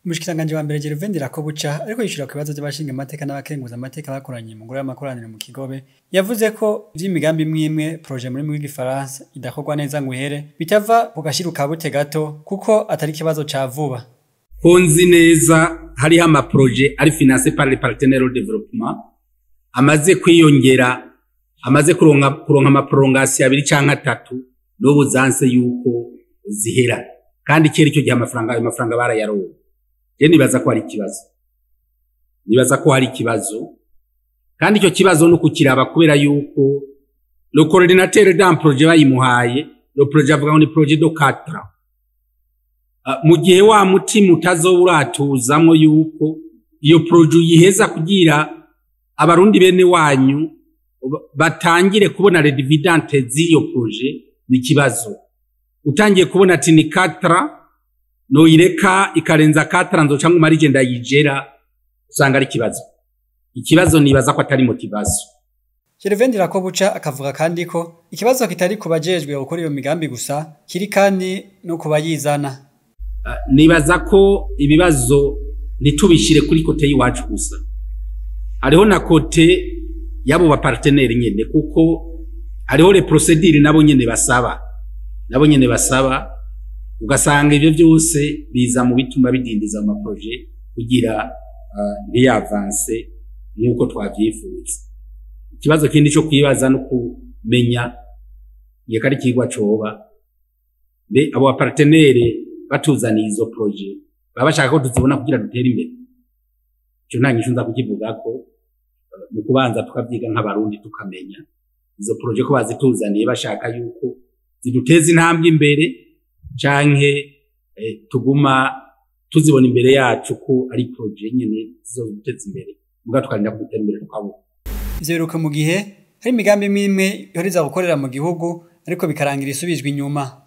Umushikiranganji wa mbere Gervais Ndirakobuca ariko yishura ku bibazo by'abashinga amateka n'abakenguza amateka bakoranye mu ngoro y'amakoraniro mu Kigobe, yavuze ko ivy'imigambi imwe imwe, projet muri rw'igifaransa, idakorwa neza ngo ihere bitava ku gashiruka bute gato, kuko atari ikibazo ca vuba. Ko nzi neza hariho ama projets ari financé par les partenaires au développement amaze kwiyongera, amaze kuronka ama prolongations abiri canke atatu, n'ubu zanse yuko zihera, kandi kera icyo gihe ayo mafaranga barayaronka. Je nibaza ko hari ikibazo, nibaza ko hari ikibazo, kandi icyo kibazo no kukiraba, kubera yuko le coordinateur d'un projet bayimuhaye, le projet avuga ngo ni projet de 4 ans. Mu gihe wa mutima utazoba uratuzamwo yuko iyo projet uyiheza kugira Abarundi bene wanyu batangire kubona les dividendes z'iyo projet, ni ikibazo. Utangiye kubona ati ni 4, noyireka ikarenza 4, nzoca nguma ari ndayigera, usanga ari ikibazo. Ikibazo nibaza ko atari motivation. Gervais Ndirakobuca akavuga kandi ko ikibazo kitari ku bajejwe gukora iyo migambi gusa, kiri kandi no kubayizana. Nibaza ko ibibazo ntitubishire kuri côté y'iwacu gusa, hariho na côté y'abo ba partenaires nyene, kuko hariho les procédures nabo nyene basaba, ugasanga ivyo byose biza mu bituma bidindiza mu ma projets kugira ntiyavanse nk'uko twavyifuza. Ikibazo kindi cyo kwibaza no kumenya iyo kari ikigwa coba mbe abo ba partenaires batuzaniye izo projets baba bashaka ko tuzibona kugira dutere imbere? Ico nta nyishu nza kukivugako, ni ukubanza tukavyiga nk'Abarundi, tukamenya izo projets ko bazituzaniye bashaka yuko ziduteza intambwe imbere, canke tuguma tuzibona imbere yacu ko ari projet nyene zizoduteza imbere, muga tukarinda kudutera imbere tukabura. Ivyo biruka mu gihe hari imigambi imwe imwe ihoriza gukorera mu gihugu, ariko bikarangira isubijwe inyuma.